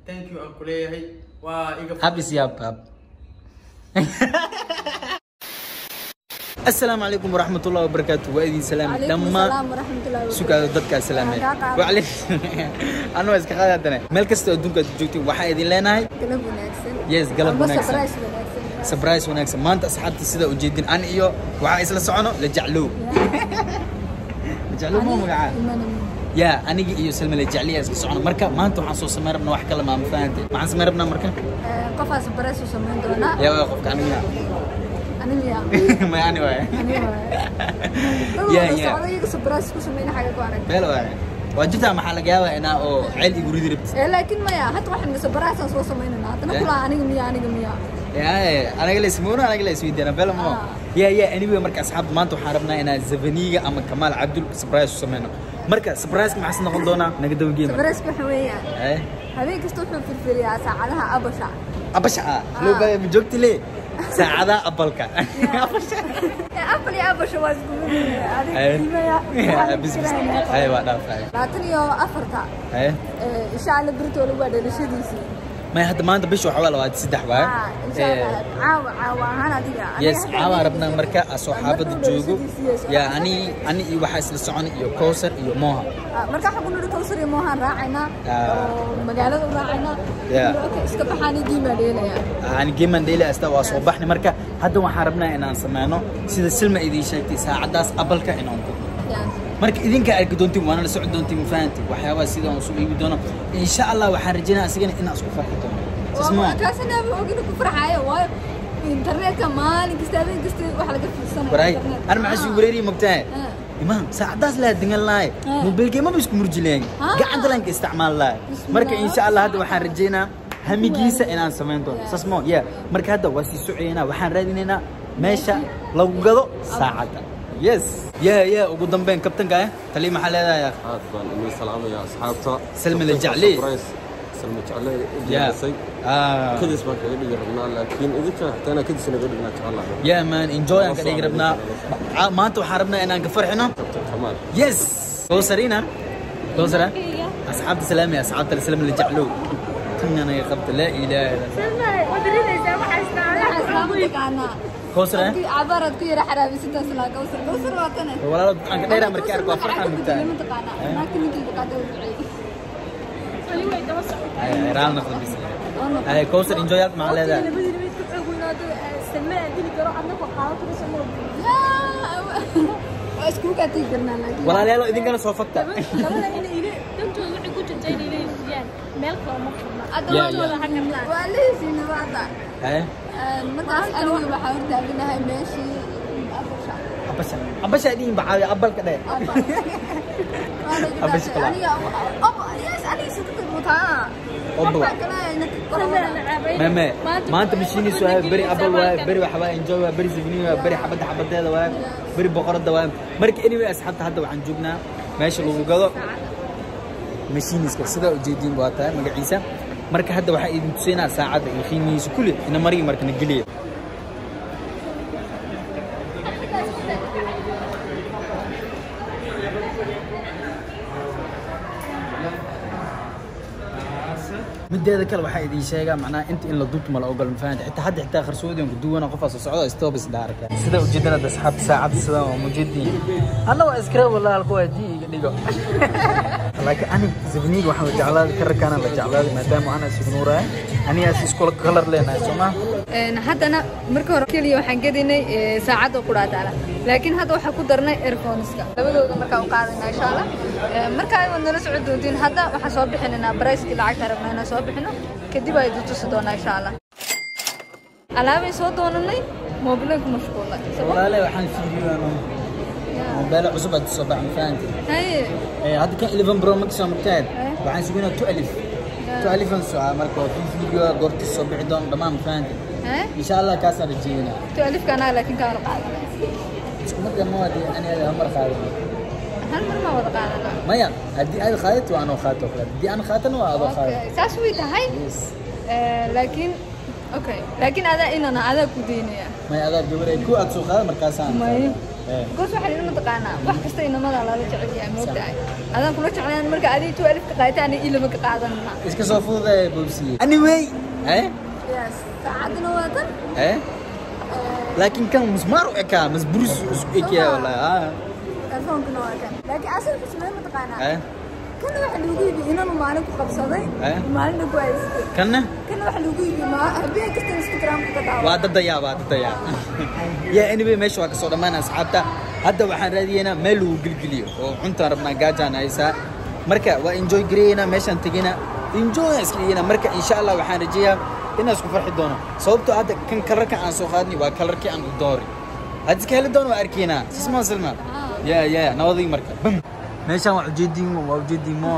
Thank you aan ku leeyahay. Waa iga Habis yaab hab. Assalaamu calaykum waraxmatullahi wabarakaatu. Waa idin salaamay عليكم dhammaan السلام ورحمة الله وبركاته. Sugaado dadkaa salaamay. Kaa qaaday. Wacalay anuu iska qaadi haddana. Meel kasta oo adduunka aad joogtiin, waxaa idin leenahay galab wanaagsan. Yes, galab Ama wanaagsan. Surprise wanaagsan. Surprise wanaagsan maanta asxaabta sida ujeedin, an iyo waxaa isla socono la jeclow. La jeclow ma magacaa? Ya aniga iyo Salma la jecliya isla socono. Marka maanta waxaan soo samayn rabnaa wax kale, ma fahantay? Maxaan samayn rabnaa marka? Qofaa surprise u samayn doonaa. Yaa waa qofka? Aniga? Aniga. May ani waay. Aniga waaye. Ya, Dad ya. wada socda iyaga surprise ku samayna xagga ku arag. Beel waay, waa jirtaa. Maxaa laga yaabaa inaa oo ceel igu ridi rabtid? Laakiin maya, hadda waxaan surprise aan soo samaynayna haddana. Eh? Kulaa aniga miya, aniga miya. Ya anaga la ismoona, anaga la isweydiina beel mo. Ah. Ya anyway, marka asxaabta maanta waxaan rabnaa inaan Zavaniga ama Kamaal Cabdul surprise u sameyno. Marka surprise maxaa noqon doonaa? Naga dawgeema. Surprise waxa weeyaan eh habeen kasta wuxuu firfiriyaa saacadaha abasha. Abasha ah loo baa ma joogti le saacadaha abalka. Apple iyo abasha waa isku mid. Adiga Eh. qiimeeya. Bis bis ay waa dhaaf ay. 24-ta. Eh. Insha Allah beritoole waa dhalashadiisii. May hadda maanta bisha waxaa waa 23 waaye. Ah, insha Allah caawa caawa ahaan adiga. Yes, caawa rabnaa marka asoo xaafadda joogo. Ya ani iyo waxaa isla socon iyo Kowsar iyo Moha. Marka waxaan ku nidhi Kowsar iyo Mohan raacaynaa Ah. oo magaalada u raacaynaa. Yeah. Okay, iska baxaan giimaa dheelaya. Ani geeman dheeli asta waa soo baxnay. Marka hadda waxaan rabnaa inaan sameyno sida Silma idiin sheegtay, saacadaas abalka inaan ku marka idinka arki doontiin waana la socon doontiin, ma fahanti? Waxyaabaha sida aan usoo iibi doono insha Allah waxaan rajeynaa asigana inaan isku farxi doono. Saas ma kaasina ma ogin ku farxaayo, waayo internetka maalin kasta habeen kasta waxa laga fiirsanaya waray internet. Ana maxaa sii wareeriye mogtahay? Ah. Imaam saacadaas laa dingan lahay. Ah. Mobilkee maba isku murjileen. Ah. Gacanta laan ka isticmaal lahay. Bismillah. Marka insha Allah hadda waxaan rajeynaa hamigiisa inaan samayn doono. Yeah. Saas mo yeah. Marka hadda waa sii socoyeynaa, waxaan raadinaynaa meesha lagu gado saacadda. Yes, yeah, ugu dambeyn kabtanka tali maxaa leedahay akh? Aad baan idin salaamaya asxaabta. Salma la jeclay. Surprise Salma jeclay u Yeah. diyaarisay. Ah. Kadis baan kaga dhigi rabnaa, laakiin idinka xitaa inaan kadis naga dhignaa jecelahay. Yeah man, enjoy aan ka dhigi rabnaa. Maanta waxaan rabnaa inaan ka farxino Kabtan Kamaal. Yes, Kowsarina, Kowsara, asxaabta salaami, asxaabta salama la jeclow tan anaga qabta. Laa ilaaha illa Waxaas lama taqaanaa. Kowsara. Haddii cabaaraad ku yara xaraabisintaas laa Kowsar, Kowsar waa tane. Walaalo aan ka dheeraa markii arko waa farxaan mugtaa. Ma taqaanaa naagta ninkii qaada uu duceeyey. Ay raal noqdo bis. Ay Kowsar, enjoy yaad maxaa leedahay? Yaa, waa iskugu kaa tegi karnaa laakiin Walaalayaal, idinkana soo fagta. Hadda Yeah, waa yeah. waa la heshiinay waa hadda. Haye. Markaas aniga waxaa hortaaganahay meeshii abasha. Abasha, abasha idin bacaayo abalka dheh. Abasha kala. Aniga yes, aniga sidoo wataa. Obbo. Waxaa kale mame maanta mashiiniis waaye, beri abal waaye, beri waxa waaye enjoy waaye, beri zibni waaye, beri xabadda xabadeeda waaye, beri boqoradda waaye. Marka anyway asxaabta, hadda waxaan joognaa meesha lagu gado mashiiniska sida ujeediin waa tahay magaciisa. Marka hadda waxaa idin tusaynaa saacadda iyo qiimihiisa kulli ina marigi marka na geliya. Mideeda kale waxaa idin sheegaa macnaha inta in la duubto ma la ogol, ma fahanti? Xitaa hadda xitaa qarsoodiyan ku duwana qofaa soo socda stobis dhaarka sida ujeedana. Asxaabta, saacadda sidan waa mujeediin. Anna waa iskare wallahi halku waa dii iga dhigo, laakiin ani zibniga waxaan la jeclaaday kararkaana la jeclaaday maadaama ana isugu nuurahay anigaas iskula kalar leenahay soo ma. Haddana marka hore keliya waxaan gadaynay saacadda quraataala, laakiin hadda waxaan ku darnay earphoneska labadooda. Markaa u qaadanaa insha Allah. Markaa waad nala socon doontiin. Hadda waxaan soo bixinaynaa barayskii lacagta rabnaa inaan soo bixino, kadib ay tusi doonaa insha Allah. Alaabay soo doonanay, moobilan ku mashquulnay. Walaale waxaan fiiriyay mobeelo cusub aad soo baxan, fahanti? Haye. Hadda kan 11 Pro Max oo mugtahay waxaan suginaa 12 12 an socaa. Marka waa kii fiiriyo goortii soo bixi doon dhammaan, fahanti? Haye. Insha Allah kaasaan rajeynaa. 12-ka anaa laakiin kaa wada qaadanay. Isku mid ma wadi, ani hal mar qaadan. Hal mar ma wada qaadanaa. Maya, haddii aad qaadato waa anoo qaato kale, haddii aan qaatana waa adoo qaadato. Okay, saas way tahay. Yes. Laakiin okay, laakiin adaa inana adaa ku daynaya. Maya, adaa gabar ay ku aad soo qaada markaasaan. May. Because waxaa idin mataqaanaa wax kasta inamada lala jecel yahay moogtahay. Adaan kula jeclaan marka adiga 12 ka qaadataan ii lama ka qaadanna. Iska soo fududay boobsiye. Anyway, eh? Yes, saacadna waa tan. Eh? Laakiin kan musmaar u ekaa, masburis isku ekaa wallahi. Ah. Telefonkana waa kan. Laakiin asalka samee mataqaanaa. Eh? Kan waxa lagu iibiyey inanu maalin ku qabsaday, maalin ku haystay. Kanna? Kan waxa lagu iibiyey ma habeen kasta Instagram ka daawo. Waa dadayaa, waa dadayaa. Ya anyway meesha waa ka soo dhammaan asxaabta. Hadda waxaan raadiyeynaa meel lagu gilgiliyo oo cuntaan rabnaa gaajaan haysaa. Marka waa enjoy gareynaa meeshaan teginaa. Enjoy iska dhiginaa. Marka insha Allah waxaan rajeeyaa inaan isku farxi doono. Sababtoo hadda kan kalarka aan soo qaadnay waa kalarkii aan u doori. Hadda iska heli doono waa arkaynaa. Sisma Salma. Ya ya nawadii marka. Bam. Meeshaan waa ujeedin waa ujeedin mo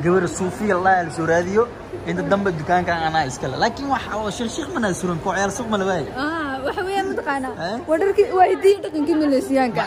gabar suufiya la soo raadiyo inta dambe dukaanka anaa iskale laakiin waxa oo shirshiq mana suran ku ciyaar suuq ma labaay waxa weeyaan mataqaanaa waa dharkii waa hidiyo dhaqanka Maleesiyaanka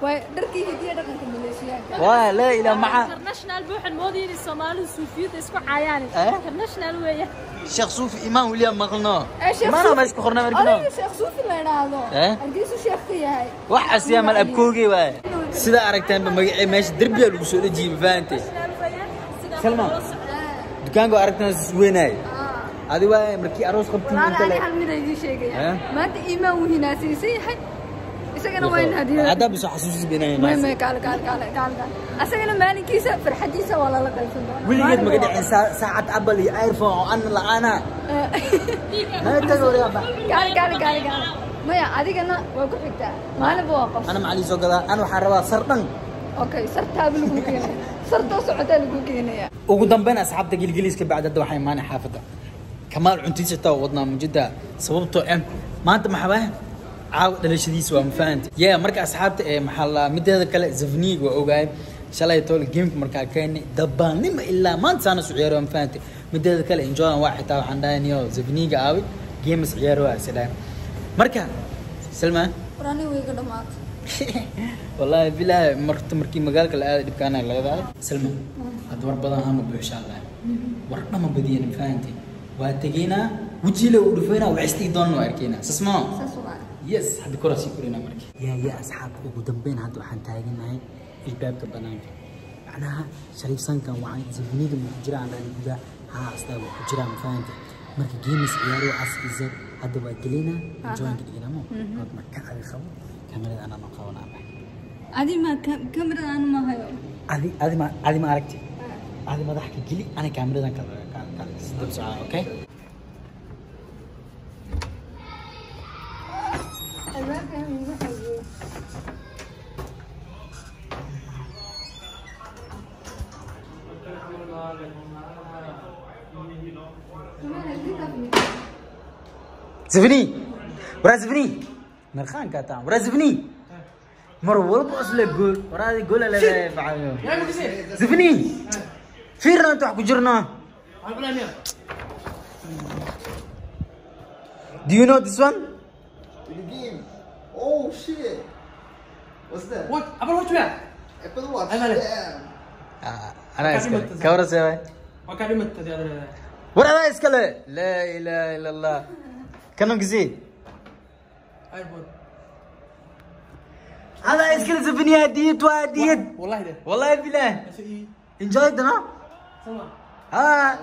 waa dharkii hidiyo dhaqanka Maleesiyaanka waa la ila maca international buuxan moodiyay Soomaalidu suufiyada isku caayaan international weeye Sheekh Suufi Imaan William maqalno mana ma isku qornaa markino Sheekh Suufi la yiraahdo hargeysa sheekh ka yahay wax asiya mal abkoogay waay sida aragtaan ba magacay meesha darbiga lagu soo dhajiyay fahanti Salma dukaanka aragtaan weynay adi waay markii aroos qabtiin inta la hal mid ay sheegaya maanta Imaan wuu hinaasaysan yahay isagana waa in hadiyad hada biso xasuusis beenay ma kaal kaal kaal kaal asagana maalinkiisa farxadiisa waa la qaybsan doonaa wiligeed maga dhicin saacad Apple iyo iPhone oo an la'aana ma tago reeba kaal kaal kaal kaal maya adigana waa ku xigtaa maalin buu qof ana macali soo gadaa ana waxaan rabaa sar dhan okay sartaa lagu keenay sartoo socotaa lagu keenaya ugu dambeyn asxaabta gilgiliska bacda hadda waxay imaanay xaafadda kamaal cuntiisa taa wadnaa mujida sababtoo ah maanta maxaa caaw dhalashadiisa waa mafahanti yaa marka asxaabta ee maxaa la mideeda kale Zafniig waa ogaay shalay tool gameka markaa keenay dabaanimo ilaa maanta saana soo ciyaaro waa mafahanti mideeda kale enjoy waa xitaa waxaan dhahayniyo Zafniiga aawi games ciyaaro waa isdhahay marka Salma warani way iga dhamaatay wallahi billahi markii markii magaalka la aaday dhibkaana leedahay Salma had war badan ama buuxsha Allah war dhama badiyeen fahanti waa tageynaa wajiila u dhufeynaa wax istii doonno arkeynaa sasma saas waa yes hadda korasi kurina markii ya ya asxaab ugu dambeyn hadda waxaan taaganahay albaabka banaanka macnaha shariif sankan waxaan Zafniiga ma ku jiraan aan gudaha ha astaa ku jiraan fahanti marka games ciyaaro asizar hadda waa gelina join dhigina mo marka adi qabo kamerada ana ma qabanaa adi ma kamerada ana ma hayo adi adi ma adi ma aragti adi madax ka geli ana kameradan kala kala sidoo soo okay albaabka ma hayo Zafni ورا زفني مرخان كاتان ورا زفني مر والب اصل جول ورا هذه جول لا لا زفني فيرنا انت حكو جرنا Do you know this one? The game. Oh shit. What's that? What? Apple Watch where? Apple Watch. Damn. انا اسكت كورس يا وكلمة هذا ورا هذا اسكت لا اله الا الله كانوا زين هذا اسكت زفني هديت وهديت والله ده والله بالله انجوي ده ها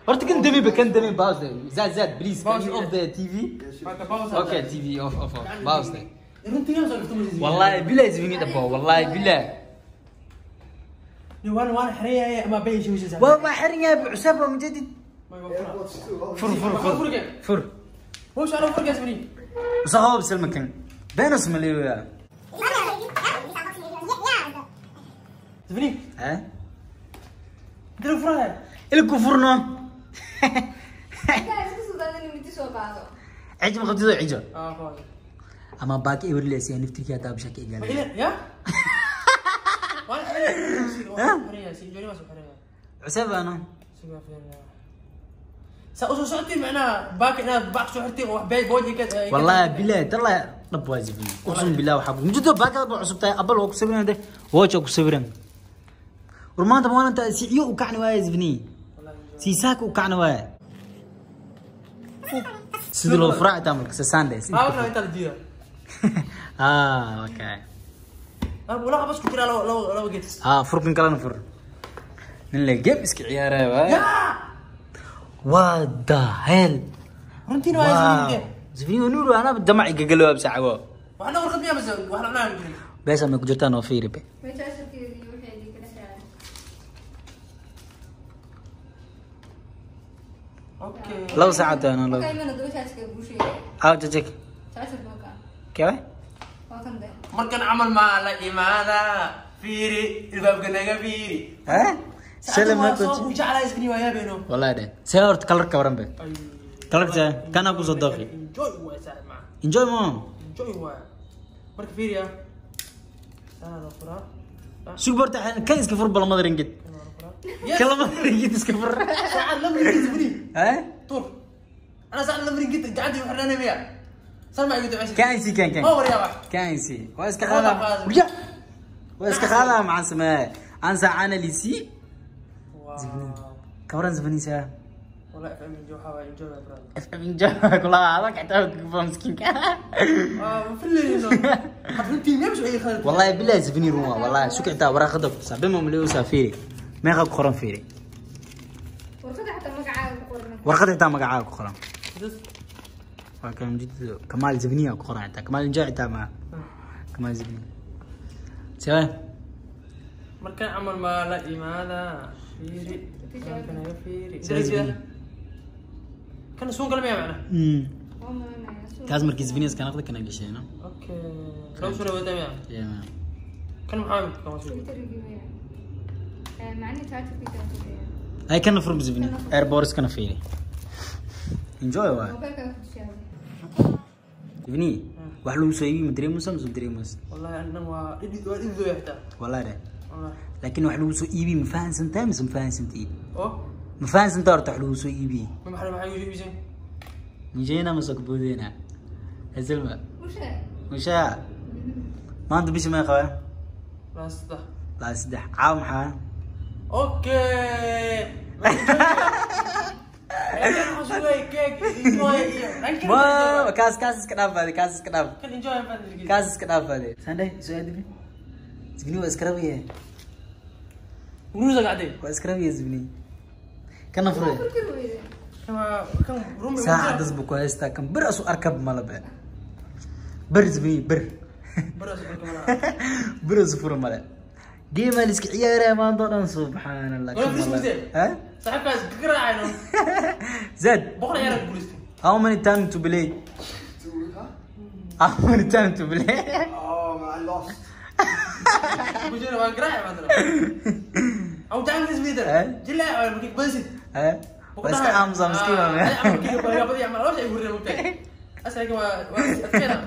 horta kan dami ba kan dami pause زاد زاد please can you off the TV okay TV off off off pause والله بالله زفني دبا والله بالله وانا حريه ما بين شيء وش والله حريه بعسبه من جديد فر فر فر فر وش انا فر زفني صحاب سلمكن بين اسم اللي وياه زفني ها درو فرها الكفرنا عجب قبضي عجب اما باقي يوري لي نفتكي هذا بشكل ايجابي يا وانا حريه سي ما حريه عسب انا سأوصل معنا باك انا باك شو وحبي بودي كده والله بالله طلع طب واجبني اقسم بالله وحب جد باك ابو عصبتay abal oo ku sawiran de watch oo ku sawiran urmaanta maalinta si iyo u kacni waay zibni si saak u kacni waay sidii loo furac taamul ka Sunday ما انت الجيره Ah, okay. Wala bas ku jira laba geed. Ah, furkan kalena fur. Nin le game iska ciyaaraya waay. What the hell? Runtiin waa isniin. Zafini nuur ana damac igagalo absa cawo. Waxna warqad miyaa bas waxna cunaa jirin. Beesa ma ku jirtaa noo fiiri be. Meeshaaskeedii waxay kala xiran. Okay. Laba saacad ana laba. Marka imana daba shaashka kuu sheegay. Ah, jajek. Shaashka waa kan. Kee? Waa kan de. Markan camal ma la imaada. Fiiri ilbaabka naga fiiri. Eh? Shalay ma ku soo jeclaa isni waa yaabeno. Wallahi de. See horta kalarka waran be. Kalarka kana ku soo dooqi. Enjoy waa saaxiib ma. Enjoy mo. Enjoy waa. Marka fiiriya. Saana furaa. Sug barta kan iska fur balamada ringid. Kalamada ringid iska fur. Saacad lama ringid furi. Eh? Tur. Ana saacad lama ringid gacantii waxna miya. San ma igu duceysan. Kan si kan kan. Ma wariyaa wax. Kan si. Waa iska qaada. Ya. Waa iska qaada macaan samee. Aan saacana lisi. Kawaran zafini saa. والله اف ام انجو حوا انجو يا برادر. اف ام انجو كلها هذاك حتى مسكين. فلينو حفلتي ما مش اي خالد. والله بالله زفني روا والله شو كنت وراخده صاحبي مليو سافيري ما يخاف قرن فيري. warqada xataa magacaaga ku qoran. warqada xitaa magacaaga ku qoran. Waa kan jid kamaal zafniya ku qoran xitaa kamaal injaa xitaa ma kamaal zafni. Sawa markan camal ma la imaada fiiri kana fiiri. Kan suun kala miyaa macna? Kaas markii zafniya iska noqdo kana gashayna. Okay. Law sura wada miyaa? Yeah. Kan maxaa mid kan soo. Macni taajirka ka. Ay kana fur zafni airports kana fiiri. Enjoy waa. Zafni wax lagu soo iibi ma dareemaysaa mise ma dareemaysaa? Wallahi anna waa idid xitaa. Wallahi de. Laakiin wax lagu soo iibi ma fahansantahay mise ma fahansantiid? Oo ma fahansantaa horta wax lagu soo iibi? Ma maxay igu iibisay? Nijayna ma soo kaboodeyna? Hazelma. Mushaa. Maanta bisha may qabaa? 3. 3. Caaw maxaa? Okay. Kaas kaas iska dhaaf baade, kaas iska dhaaf. Kan enjoy aan fahansan. Kaas iska dhaaf baade. Sande soo aadi. Zibni waa iska rabiye. Uruza gacday. Waa iska rabiye zibni. Kana fure. Kan rumi. Saacadas buu ku haystaa kan bir asu arkab malabe. Bir zibni bir. Bir asu arkab malabe. Bir asu furo male. Game la iska ciyaaraya maanta dhan subhanallah. Ha? Saaxiibkaas garaacayno. Zed. Boqol ciyaar ku guulaystay. How many time to play? How many time to play? Oh, man, I lost. Kujira waa garaac maanta. Aw time is better. Jilaa waa markii basid. Eh? Waa iska aamusa miskiin waa. Markii badiyaa ma loo shay gurre mugtay. Asalka waa adkeena.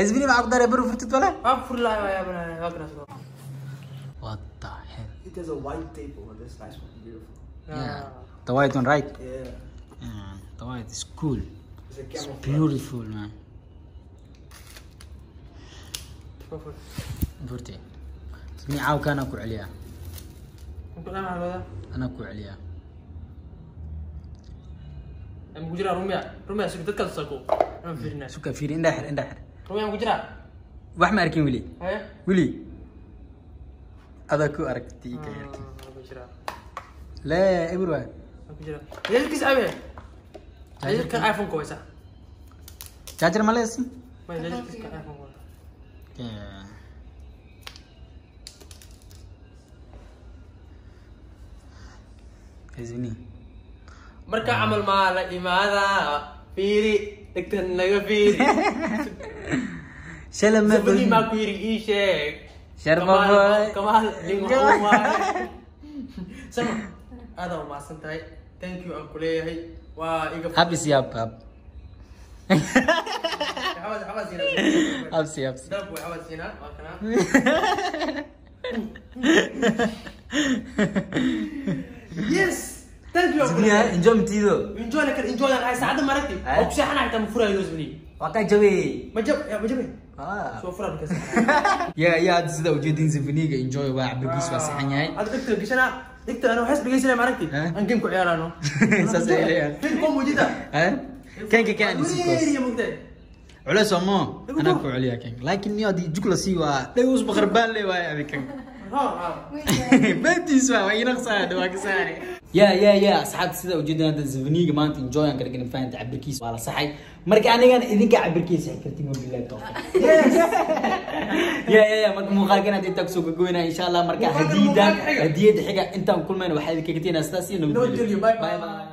Isbini ma aqdar bir furtid wala? Waa fur laa waa bana waa kana soo. What the hell? It has a white tape over this nice one, beautiful. Yeah. The white one, right? Yeah. The white is cool. It's a It's beautiful, man. Furtay. Isbini caawka ana ku celiyaa. Ana ku celiyaa. Am ku jira rumiya. Rumiya suug dadka soo Aan fiirina. Suka fiiri indhaha xir indhaha xir. Rumiya ku jira. Wax ma arkin wili. Haye. Wili. Adaa ku aragtay ka arkin. Ku jira. La ibr waa. Ku jira. Yeelkiis abe. Yeelka iPhone ko waysa. Charger ma leeyahay? Ma yeelkiis ka iPhone ko. Isbini. Marka camal ma la imaada fiiri dhegtan naga fiiri. Shalay ma Zafini ma ku yiri ii sheeg. Sharma boy. Kamaal nin waay. Sama aad u mahadsan tahay. Thank you aan ku leeyahay. Waa iga Hab is yaab hab. Xawaas xawaas siina. Hab si hab si. Dab way xawaas siina waa kana. Yes. Thank you. Zafini enjoy mtido. Enjoy laakiin enjoy aan ay saacada maragtay. Oo ku seexanaa xitaa ma furayo Zafini. Waa ka jabay. Ma jab ya ma jabay. Ah. Soo furaa markaas. Ya ya sida ujeedin Zafiniga enjoy waa cabirkiis waa saxan yahay. Aad dhigta gashana dhigta ana waxaas dhigaysanaa maragtay. Aan game ku ciyaarano. Saas ay leeyahay. Film ko mujida. Eh? Kan kan kan isii koos. Mugtay. Culays oo anaa ku celiyaa kan. Laakiin niyo haddii jug la sii waa dhagows baqarbaan le waay abi kan. Beentiis waa waa inaqsaa dhawaa ka saare. Ya ya ya asxaabta sida ujeedaan hadda Zivniga maanta enjoy aan ka dhigan faanta cabirkiisa waa la saxay. Marka anigana idinka cabirkiisa saxi kartiin wabillahi tawfiiq. Ya ya ya marka muuqaalkan hadda intaan kusoo gogoynaa insha Allah marka Muuqaalkan hadiyadan muuqaalka xiga. hadiyada xiga intaan kulmayna waxaa idinkaga tegnaa sidaas iyo Nabadgelyo. nabadgelyo. Bye bye. Bye.